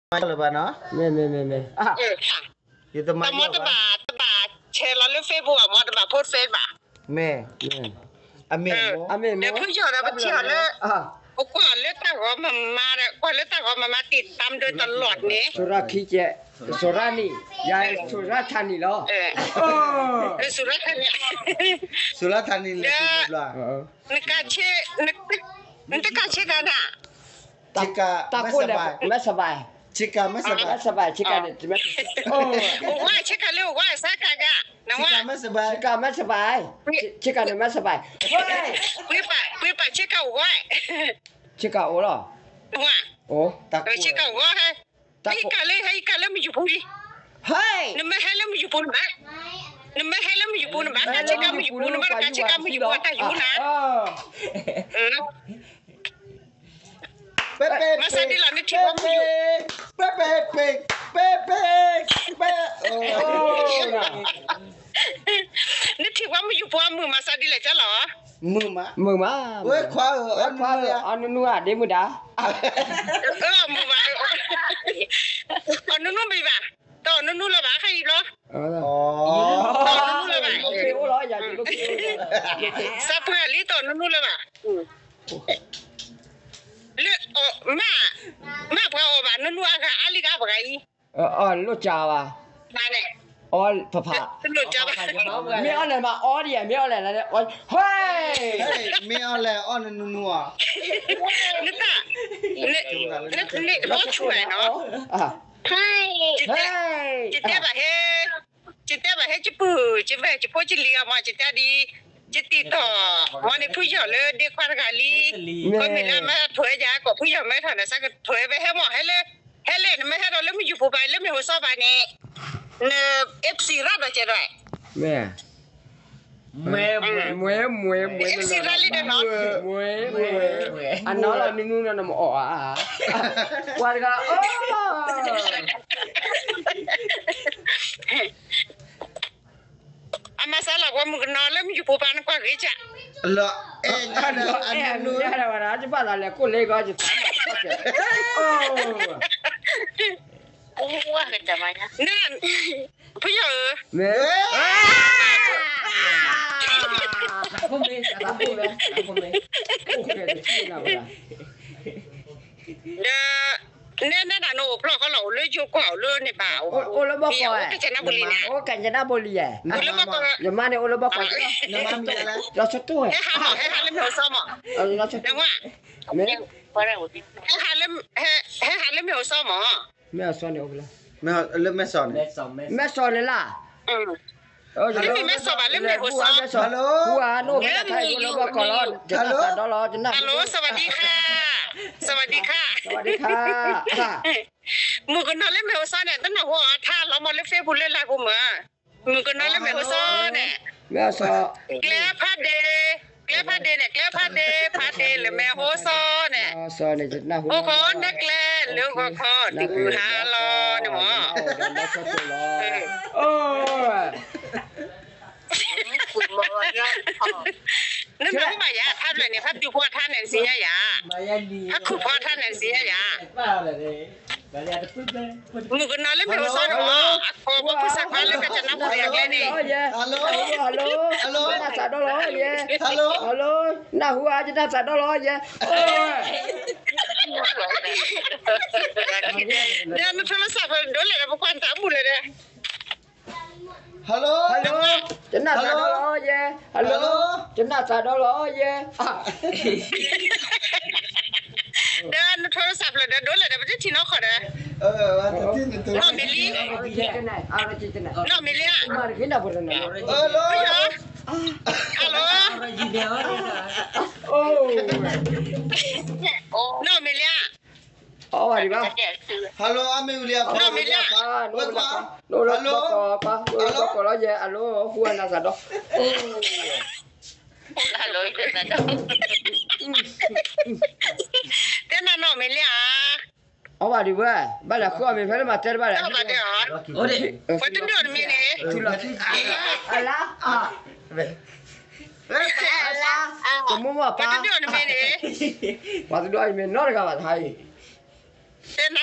မ့ၢ် မ့ၢ် မ့ၢ် မ့ၢ် တမ့ၢ်တဘၣ် တဘၣ်ဆဲးလီၤလၢ Facebook ဘၣ်မ့ၢ် တဘၣ် post Facebook ဘၣ်. မ့ၢ် အမ့ၢ် ဒီးဖုယီၤဒီးပထံၣ်အီၤလၢ ပကွၢ်လၢတၢ်ဂီၤမမါဒီး ကွၢ်လၢတၢ်ဂီၤမမါ တံၢ်တၢ်မဒၢတလီၢ်န့ၣ် စိရၣ်ခံကဲ စိရၣ်နံၣ် ယၤ စိရၣ်ထါနံၣ်လီၤ. စိရၣ်ထါနံၣ် စိရၣ်ထါနံၣ်လၢ နကဆ့ နတကဆ့ကၤနၤ တၢ်ကိၣ်လဲၣ် မဲစဘၢၣ် မဲစဘၢၣ် ဆ့ကၤန့ၣ် ဝါဆ့ကၤလၢဝါစါကၤကၤ ဆ့ကၤမဲစဘၢၣ် ဆ့ကၤန့ၣ်မဲစဘၢၣ် ပှ့ၤပာ်ဆ့ကၤဝါ ဆ့ကၤအိၣ်လီၤ ဆ့ကၤဝါ ဟဲ ဟဲကၤလၢ ဟဲကၤလၢမုၢ်ယူၤပူၤလံ နမ့ၢ်ဟဲလၢမုၢ်ယူၤပူၤနဘၣ် နမ့ၢ်ဟဲလၢမုၢ်ယူၤပူၤ နဘၣ်ကၤဆ့ကၤမုၢ်ယူၤပူၤ နဘၣ်ကၤဆ့ကၤမုၢ်ယူၤပူၤအတၢ်ယူၤနၤ မၤစၢ်ဒ်လီၤ နထံၣ်ဝဲမုၢ်ယူၤ နထံၣ်ဝဲမုၢ်ယူၤပူၤအမုာ် မၤစၢ်ဒ်လဲၣ်ကၢလီၤ မုာ်မး မုာ်မး ဝဲခွါဧၢ အနူနူဧါ ဒ့မုၢ်ဒါ မုာ်မး အနူနူမံၤဘၣ် တအီၣ်နူနူလၢၤဘၣ် ခဲအံၤဘျီ တအီၣ်နူနူလၢၤဘၣ် စးပှဲၤလံ တအီၣ်နူနူလၢၤဘၣ် လၢ မ့ၢ်ပှၤအီၣ်ဘၣ် နူနူအဂၤအါလံဂၤပှၤဂၤအံၤ လိၣ်ကၢဘၣ် အီၣ်ဖးဖး မ့ၢ်အီၣ်လဲၣ်မး အီဒံးဧါ မ့ၢ်အီၣ်လဲၣ် ဟဲ မ့ၢ်အီၣ်လဲၣ် အီၣ်နနူနူအီၤ နတၢ် န န န န န န ယတဲဘၣ်ဟဲ ယတဲဘၣ်ဟဲ ယပုၢ် ယဝဲၢ် ယဖိယလံၤအမး ယတဲဒ် ယတံၢ်တီၢ် မ့ၢ်န့ၣ်ဖုယီၤလၢဒ့ခွါတဂၤလံ ကီၢ်မ့ၢ်လၢမ့ၢ်ထွဲယၤ ကီၢ်ဖုယီၤမ့ၢ်ထီၣ်န့ၣ် စးကထွဲဝဲဟဲမး ဟဲလၢ ဟဲလၢ နမ့ၢ်ဟဲဒီးလၢမုၢ်ယူၤပူၤဘၣ် လၢမ့ၢ်ဟိးစီဘၣ်န့ၣ် န FC ရၣ်ဒီးကဲးဒီး မ့ၢ် မ့ၢ် မ့ၢ် မ့ၢ် မ့ၢ် FC ရၣ်လံဒီးနီၤ မ့ၢ် မ့ၢ် အနီၢ်လီၤနူနူနီၤ နမ့ၢ်အီၣ်ဧါ ပှၤတဂၤအီၣ် အမၤစၢ်လီၤ ပှၤမုၣ်ကနီၤလၢမုၢ်ယူၤပူၤပၤ နကွၢ်ဂ့ၤကၢ် လီၤအဲၣ် အဲၣ် အဲၣ် အဲၣ် ယဘၣ်သးလဲၤကိၣ်လ့ကီး ယသးမၤတခီကဲး ဖုယီၤဧၢ မ့ၢ် ဒီး နဲနဲဒၣ်နအိၣ်ဖျီၣ်ဃီလီၤ အိၣ်လၢယိၤကီၢ် အိၣ်လၢန့ၣ်ဘၣ် အိၣ်လၢဘီကီး အိၣ်ကၠနဘူလံန့ၣ် အိၣ်ကၠနဘူလံ အိၣ်လၢဘီကီး ယမါန့ၣ်အိၣ်လၢဘီကီး လီၤဆီတိၢ်ဝဲ ဟဲဟးလၢမ့ၢ်ဟိးစီမး လီၤဆီတိၢ် ဟဲဟးလၢ ဟဲဟးလၢမ့ၢ်ဟိးစီမး မဲၢ်စီန့ၣ်အိၣ်ဖဲလဲၣ် မဲၢ်စီန့ၣ်လၢ် လၢမ့ၢ်မဲၢ်စီဘၣ် လၢမ့ၢ်ဟိးစီ ဟူဧါ နအိၣ်ဖဲလဲၣ် ခါအံၤအိၣ်လၢဘီကီးလီၤ ယတၢ်သးဒီလီၤ ယနၢ်ဟူ စဝးဒံခါ စဝးဒံခါ မုၣ်ကနီၤလၢမ့ၢ်ဟိးစီန့ၣ် တနၢ်ဟူအီၤထါလီၤမးလၢ Facebook လၢလၢပူၤမး မုၣ်ကနီၤလၢမ့ၢ်ဟိးစီန့ၣ် မဲၢ်စီ ကျဲဖးဒ့ ကျဲဖးဒ့န့ၣ် ကျဲဖးဒ့ ဖးဒ့လၢမ့ၢ်ဟိးစီန့ၣ် ဟိးခီနကျဲလၢဂီၤခီ ဒုးဟါလီၤန့ၣ်မး နနၢ်ဟူဘၣ်ယၤ ဖးဖျၢၣ်န့ၣ် ဖးဒူဖိအထါန့ၣ် နစံးညါယၤ ဖးခူၣ်ဖိအထါန့ၣ် နစံးညါယၤ မုၣ်ကနီၤလၢမ့ၢ်ဟိးစီန့ၣ်မး အခိၣ်ဘီဖုစးခွါလၢကစၢနါပူၤန့ၣ်အကျဲန့ၣ် Hello Hello နၢ်ဟူဧါ ယတၢ်သးဒီလီၤယဲ ဒီးနထိလၢစးဖဲဒိးလဲၣ်ဒီး ပကွၢ်နတၢ်ဘူၣ်လဲၣ်ဒီး Hello ယနၢ်သးဒီလီၤယဲ Hello ယနၢ်သးဒီလီၤယဲ ဒီးနထိလၢစးဖဲဒီးဒိးလဲၣ်ဒီး ပတထံၣ်နီၢ်ခီဒီး နီၢ်မ့ၢ်လံ နီၢ်မ့ၢ်လံဧါ Hello Hello နီၢ်မ့ၢ်လံဧါ အီၣ်ဘၣ်ဒံးဘၣ် Hello အမ့ၢ်ဝံၤလံ နီၢ်မ့ၢ်လံဧါ ဝဲခွါ နအိၣ်လၢဘီကီးပၢ် နအိၣ်လၢဘီကီးလီၤယဲ Hello ဟူအနၢ်သးဒီ တဲနၤနီၢ်မ့ၢ်လံဧါ အီၣ်ဘၣ်ဒံးဝဲ ဘၣ်လဲၤဃုအီၣ်မ့ၢ်ဖဲလၢမၤတဲတဘၣ်လဲၣ် ပှၤတဒိၣ်နမ့ၢ်န့ၣ် အလါ ကမိၢ်မ့ၢ်ပၢ် ပှၤတဒိၣ်နမ့ၢ်န့ၣ် ပှၤတဒိၣ်အံၤမ့ၢ်နီတဂၤဘၣ်တဟါအံၤ တဲနၤ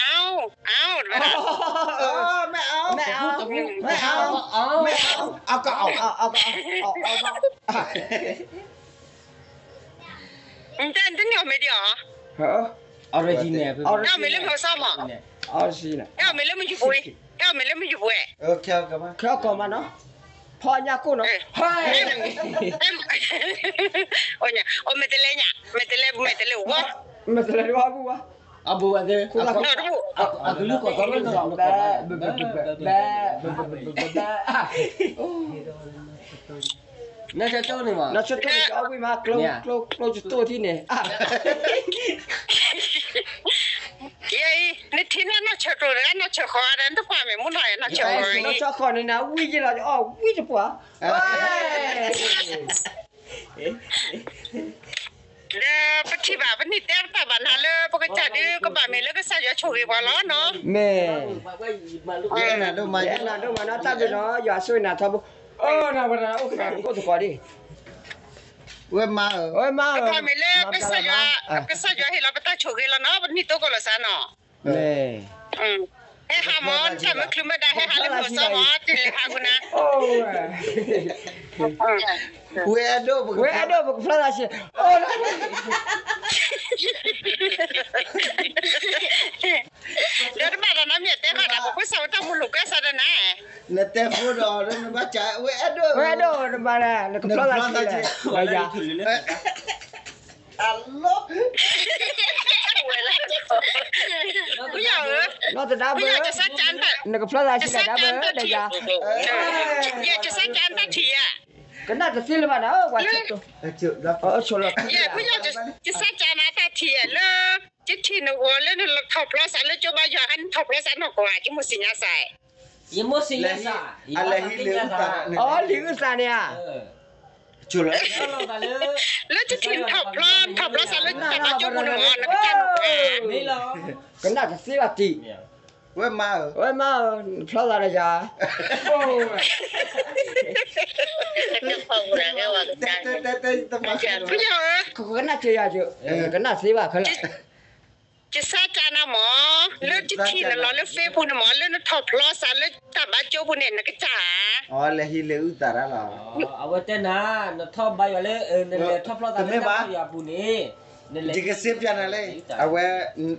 အါ, အါ, တဘၣ်, မ့ၢ်အါ, မ့ၢ်အါ, မ့ၢ်အါ, အကအီၣ်, အကအီၣ်, နတန့ၢ်အီၤမ့ၢ်ဒ်အီၤ, တၢ်အီၣ်မ့ၢ်လၢမ့ၢ်စီမး, တၢ်အီၣ်မ့ၢ်လၢမ့ၢ်ယုၢ်ပှဲၤ, တၢ်အီၣ်မ့ၢ်လၢမ့ၢ်ယုၢ်ပှဲၤ, ခဲအီၣ်ကီၢ်မးနီၤ, ဖီညါကိၣ်နီၤ, အမဲာ်တလဲညါ, မဲာ်တလဲ, မဲာ်တလဲဝါ, မဲာ်တလဲဝါဘူဝါ, အဘူဝဲသ့ၣ်, အကလုၢ်ကီၢ်သီလၢနီၤ, ဘဲ, ဘဲ, ဘဲ, ဘဲ, ဘဲ, နီၢ်ဆၢတိၢ်န့ၣ်မး, နီၢ်ဆၢတိၢ်န့ၣ် အီၣ်ဝံၣ်မး ကျိ ကျိ ကျိတတိၢ်ထံၣ်န့ၣ်, ယဲအံၤ နထံၣ်န့ၣ်နီၢ်ဆၢတိၢ်တဂၤ နီၢ်ဆၢဃီၤဒီး နတကွၢ်မဲာ်မူနီၤ နီၢ်ဆၢဃီၤ, နီၢ်ဆၢဃီၤန့ၣ်နဝံၣ်ယဲလီၤ အီၣ်ဝံၣ်တပှၢ် ဒီးပထံၣ်ဘၣ် ပနံၣ်တဲတၢ်ဘၣ်နၤလၢ ပကစၢ်ဒုးကဘၣ်မ့ၢ်လၢကစၢ်ယွၤဆိၣ်ဂ့ၤပှၤလီၤနီၤ, မ့ၢ်, ယအဲၣ်နၤဒိၣ်မး ယအဲၣ်နၤဒိၣ်မးနီၤ တၢ်ဘျုးနီၤ ယွၤဆိၣ်ဂ့ၤနၤထီဘိ, အိၣ်နၤပှၤတၢ်အိၣ်သကိးကိၣ်သကိးဒံး, ဝဲမါဧၢ, ဝဲမါဧၢ, ကဘၣ်မ့ၢ်လၢကစၢ်ယွၤ, ကစၢ်ယွၤဟ့ၣ်လီၤပတၢ်ဆိၣ်ဂ့ၤလီၤနီၤ ပနံၣ်သိကိၣ်လီၤစၢ်နီၤ မ့ၢ်, ဟဲဟးမး တၢ်မုၢ်ချုးမ့ၢ်ဒၣ် ဟဲဟးလၢမုၢ်စီမး တလဲၤဟးဂီၤနၤ, ဝဲအဲၣ်ဒိၣ် ဝဲအဲၣ်ဒိၣ် ပကဖျီသးဆံး, ဒီးတဘၣ်ဒီးနမ့ၢ်တဲဃီဒီး ပဖိသၣ်ဝဲတၢ်မူလိာ်ကွဲစးဒီးနၤ, နတဲဃိဒီး နဘၣ်ကး ဝဲအဲၣ်ဒိၣ် ဝဲအဲၣ်ဒိၣ် နဘၣ်ဒီး နကဖျီသးဆံးလဲၣ်, အလီၢ်, ဖုယီၤဧၢ, နီၢ်သဒါဘၢ, နကဖျီသးဆံးလဲၣ် သဒါဘၢ ဒီးယၤ, ယဲ ကစၢ်ကၢ်နတၢ်ထံၣ်ယဲ, ကနၣ်တသ့လၢၤဘၣ်နၤ ပှၤဆိၣ်, ဆိၣ်လီၤ, ယဲ ဖုယီၤ ကစၢ်ကၢ်နတၢ်ထံၣ်ယဲလၢ ယထံၣ်နဂီၤလၢနထီၣ်ဖျီသးလၢကၠိဘါယွၤ ဟဲနထီၣ်ဖျီသးနီၢ်ကီၢ်ဧါ ယမိၢ်စံၣ်ညါစး, ယမိၢ်စံၣ်ညါစး, အလဲၤဟံးလံာ်အုၣ်သး, အီ လံာ်အုၣ်သးန့ၣ်ဧါ, လၢယထံၣ်နထီၣ်ဖျီ, နထီၣ်ဖျီသးလၢတၢ်ဘါကၠိပူၤန့ၣ်မး နကစၢ်နီၢ်ကီၢ်ဧါ, ကနၣ်တသ့ဘၣ်တံၢ်, ဝဲမါဧၢ, ဝဲမါဧၢ, နဖျီသးဒီးယၤ, ဖုယီၤဧၢ, ကနၣ်စၢၤယၤ, ကနၣ်သ့ဘၣ်ခဲလၢာ်, ယစၢ်ကၢ်နၤမး, လၢယထံၣ်နလီၤလၢ Facebook န့ၣ်မး လၢနထီၣ်ဖျီသးလၢတၢ်ဘါကၠိပူၤန့ၣ် နကစၢ်ဧါ, အီ လဲၤဟံးလံာ်အုၣ်သးတၢ်လီၤ, အဝဲတဲနၤ, နထီၣ်ဘါယွၤလၢ နလဲၤထီၣ်ဖျီသးလၢတၢ်ဘါယွၤပူၤန့ၣ်, ယကစ့ပျးနၤလၢ, အဝဲ,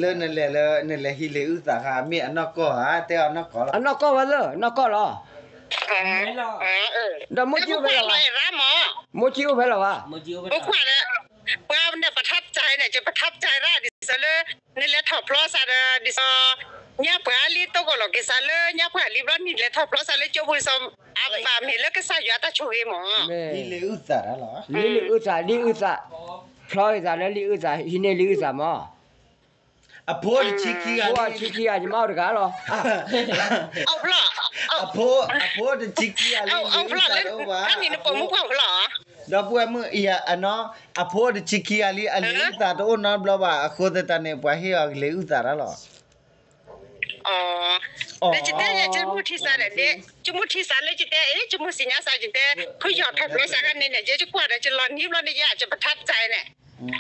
လၢနလဲၤလၢ နလဲၤဟံးလံာ်အုၣ်သးခါ မ့ၢ်အနီၢ်ကီၢ်ဧါ တဲအီၤနီၢ်ကီၢ်လီၤ, အနီၢ်ကီၢ်ဝဲလၢ နီၢ်ကီၢ်လီၤ, ဒီးမိၢ်ကၠံအိၣ်ဖဲလဲၣ်, မိၢ်ကၠံအိၣ်ဖဲလဲၣ်ဘၣ်, ပှၤန့ၣ် ပထပ်ကြၢးန့ၣ် ပထပ်ကြၢးဒၣ် ဒ်သိးလၢ နလဲၤထီၣ်ဖျီသးဒီး ဒ်သိး ညါပှၢ်လံ သကိးလီၤက့ၤသးလၢ ညါပှၢ်လံဘျီ နလဲၤထီၣ်ဖျီသးလၢကၠိပူၤ ဒ်သိး အဘၣ်မ့ၢ်လၢကစၢ်ယွၤတၢ်ဆိၣ်ဂ့ၤမး, ဟံးလံာ်အုၣ်သးတၢ်လီၤ, ဟံးလံာ်အုၣ်သး လံာ်အုၣ်သး, ဖျီက့ၤသးလၢလံာ်အုၣ်သး ဟံးန့ၢ်လံာ်အုၣ်သးမး, အဖိတဆံခံဂၤ, အဖိတဆံခံဂၤ ယမါအိၣ်တဂၤလီၤ, အဖိ, အဖိတဆံခံဂၤလံ လံာ်အုၣ်သးတအိၣ်ဘၣ်, ဒီပုၢ်ဝဲၢ်မုၣ်အံၤ, အနီၢ်, အဖိတဆံခံဂၤလံ အလံာ်အုၣ်သးတအိၣ်နီတဘျီဘၣ် အဃိသတးန့ၣ် ပှၤဟ့ၣ်အီၤလံာ်အုၣ်သးတၢ်လီၤ, ဒီးယတဲယဲ ယမိၢ်ထံၣ်စးဒီး, ယမိၢ်ထံၣ်စးလၢယတဲ, ယမိၢ်စံၣ်ညါစး ယတဲ, ဖုယီၤထီၣ်ဖျီသးခါန့ၣ်န့ၣ် ယကွၢ်ဒီး ယလီၤနံၤဘျီန့ၣ် ယ ယပထပ်ကြၢးန့ၣ်,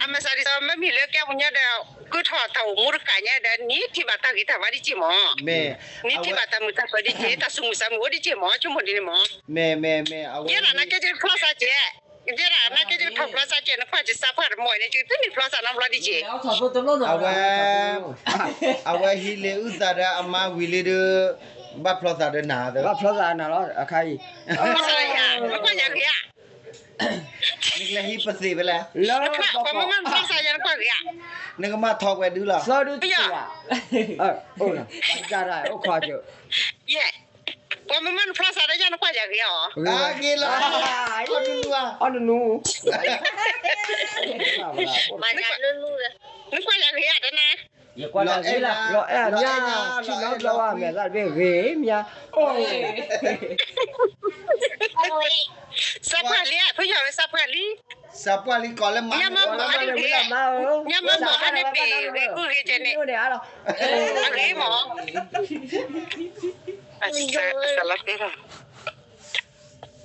အမၤစၢၤဒ်သိး မ့မ့ၢ်လၢကဲပူၤညါဒီး ဃုထီၣ်တၢ်အိၣ်မူတကးညါဒီး နံၣ်ထံၣ်ဘၣ်တၢ်ဂ့ၤတၢ်ဝါဒ်က့ၢ်မး, နံၣ်ထံၣ်ဘၣ်တၢ်မုာ်တၢ်ခုၣ်ဒ်က့ၢ်, တၢ်သူၣ်မုာ်သးမုာ်အိၣ်ဒ်က့ၢ်မး, ဆိကမိၣ်ဒ်န့ၣ်မး, ယဲဒၣ်နာ်က့ ယကဖျီသးကဲး, ယဲဒၣ်နာ်က့ ယကထီၣ်ဖျီသးကဲး နကွၢ်ယစးပှၢ်တမီၢ်န့ၣ် ယတမ့ၢ်ဖျီသးနီတဘျီဒ်က့ၢ်, အဝဲ, အဝဲဟံးလံာ်အုၣ်သးဒီးအမါဝံၤလံဒီး, ဘၣ်ဖျီသးဒီးနၤ, ဘၣ်ဖျီသးနၤလီၤ အခါအံၤ, နကွၢ်ယၤဂ့ၤဧါ, နကလဲၤဟံးပသ့ၣ်ဖဲလဲၣ်, လၢပှၤမ့ၢ်မၤနဖျီသးယၤ နကွၢ်ဂ့ၤဧါ, နကမၤထီၣ်ကွဲးဒုလီၤ, သီဒုတံၢ်ဧါ, အိၣ်, ပှၤတၢ်တၢ်အိၣ်ခီကၢ, ယဲ, ပှၤမ့ၢ်မၤနဖျီသးဒီးယၤ နကွၢ်ယၤဂ့ၤဧါ, ဂ့ၤလီၤ, အီၣ်နနူ, အီၣ်နနူ, နကွၢ်ယၤဂ့ၤဧါတနၤ, လီၤအဲၣ်, လီၤအဲၣ်မး, ထံၣ်နီတဘျီဘၣ် မဲာ်သၣ်တဘ့ၣ်ဂ့ၤမး, စးပှၢ်လံ, ဖုယီၤဧၢ စးပှၢ်လံ, စးပှၢ်လံ ကိးလၢမါ, ညါမၤမၤဟါန့ၣ် ပ့ၢ်ဂ့ၤဂ့ၤကဲန့ၣ်, အဂ့ၤမး, န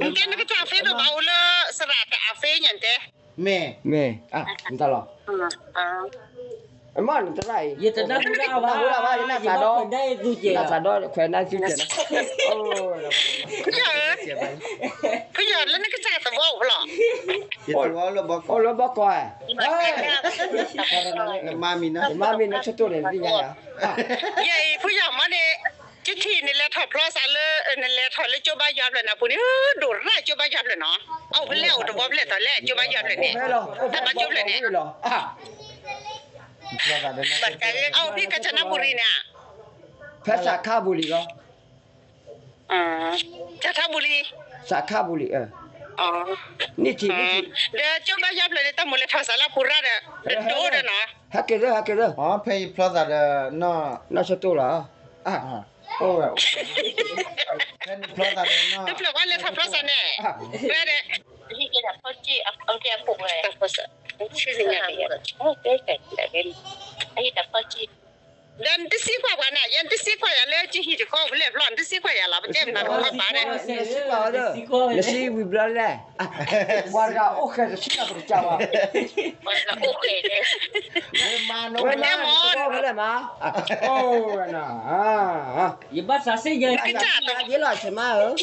တဲနကစၢ် Facebook ဘၣ်အိၣ်လၢ သရၣ်တၢ် Facebook ညါတဲ, မ့ၢ်, မ့ၢ်, နတၢ်လီၤ, မ့ၢ်နတရၣ်အံၤ, ယတနၢ်ဟူတၢ်ဘၣ်, ယနၢ်သးဒီး, နၢ်သးဒီးခွဲးနၢ်စုကဲးနီၤ, ဖုယီၤဧၢ, ဖုယီၤလၢနကစၢ်သဝီအိၣ်ဖဲလဲၣ်, အိၣ်လၢဘီကီး, နမါမံၤနီၤ, နမါမံၤနီၤ ဆၢတိၢ်န့ၣ် သ့ၣ်ညါယၤ, ယဲအံၤ ဖုယီၤမးန့ၣ်, ယထံၣ်နလဲၤထီၣ်ဖျီသးလၢ, နလဲၤထီၣ်လၢကၠိဘါယွၤဖျၢၣ်န့ၣ်အပူၤန့ၣ်, ဒိၣ်ရၣ်ကၠိဘါယွၤဖျၢၣ်နီၤ, အိၣ်ဖဲလဲၣ် အိၣ်တဝီဖဲလဲၣ် တၢ်လဲၣ်ကၠိဘါယွၤဖျၢၣ်န့ၣ်, တၢ်ဘါကၠိဖျၢၣ်န့ၣ် အအိၣ်ဖဲကၣ်စနဘူရံၤန့ၣ်, ဖဲစးခါဘူရံၤလီၤ, ကၣ်ထါဘူရံၤ, စးခါဘူရံၤ, နံၣ်ထံၣ်နံၣ်ထံၣ်, ဒီးကၠိဘၣ်ယီဖျၢၣ်န့ၣ် တၢ်မူၤလဲၤထီၣ်စးလၢအပူၤရၣ်ဒီး တဒိဒီးနီၤ, ဟဲက့ၤသၢ ဟဲက့ၤသၢ, ဖဲယဖျီသးဒီး နီၢ်ဆိတိၢ်လီၤ, အိၣ်ဝဲ, ဖဲနဖျီသးဒီး တဖျၢၣ်ကွၢ်လဲၤထီၣ်ဖျီသးန့ၣ်, ဝဲဒီး, ဟံၣ်က့ၤတၢ်ဖီက့ၢ်, အကဲအခိၣ်ဝဲ, အဟံၣ်တၢ်ဖီက့ၢ်, ဒီးနတသံကွၢ်ပှၤန့ၣ်, ယဲနတသံကွၢ်ယၤလၢကဟံၣ်တခီပလဲၣ်ဖျီ, နတသံကွၢ်ယၤလီၤ, ပတဲမနၤတခီပၤန့ၣ်, နသံဝံၤဘျီလဲၣ်, ပှၤတဂၤအိၣ်ဃဲတဆံနၤပကစၢ်ဘၣ်, ပှၤတဂၤအိၣ်ဃဲ, ဝဲမၤနီၤ, ဝဲလဲၣ်မး, အိၣ်ဝဲနၤ, ယဘၣ်သးစ့ၢ်ယဲ, ယလီၤဆဲးမးဧၢ,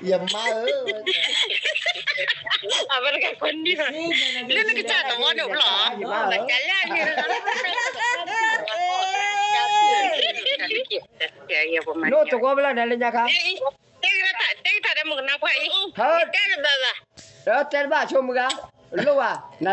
ယမါဧၢ, အဝဲတဂၤကွၢ်နံၣ်လီၤ, လၢနကစၢ်သဝီန့ၣ်ဘျီ, နအိၣ်သဝီဖဲလဲၣ်န့ၣ်လၢညါခါ, တဲတၢ်ဒီးမုၣ်ကနီၤပှၢ်အံၤ, တဲတဘၣ်ဘၣ်, တဲတဘၣ်ဆိမုၢ်ဂၤ, လိၣ်ဘၣ်, န